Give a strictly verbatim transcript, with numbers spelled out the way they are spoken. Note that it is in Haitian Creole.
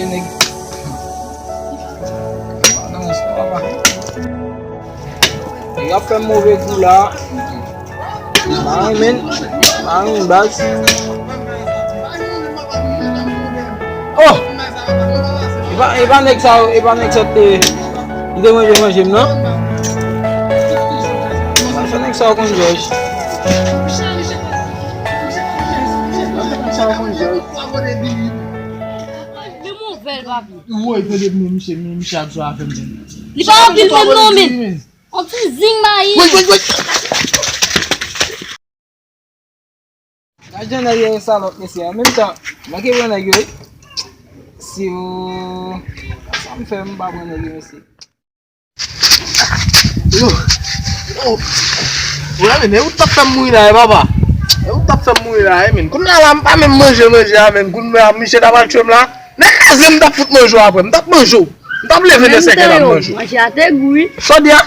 Nèg. Nèg ap fè m move kou la. Marin, men. Marin, baz. Oh! E pa, e pa nèg sa, e pa nèg sa te, li te manje manje m, non? Sa nèg sa konn jòj. Sa nèg sa konn jòj. Li movè, papi. Woy, tande men misye, men misye ap jwe avè m, men. Li pa anpil menm non, men. On ti zing mayi. Woy, woy, woy. Gad jan nèg yo salòp, mesye. An menm tan, manke pran nèg yo, wi. Si yo, sa m fè, m pa pran nèg yo, mesye. Yo. Yo. Wè, men, e ou t ap fè m mouri la, e papa. E ou t ap fè m mouri la, e, men. Kounye a la, m pa menm manje, manje a, men. Kounye a, misye ta pral tchwe m la. Nan kaze m t ap fout manje w apre. M t ap manje w. M t ap leve de sèk è la, m manje w. Manje a te gou, wi. Sa w di a?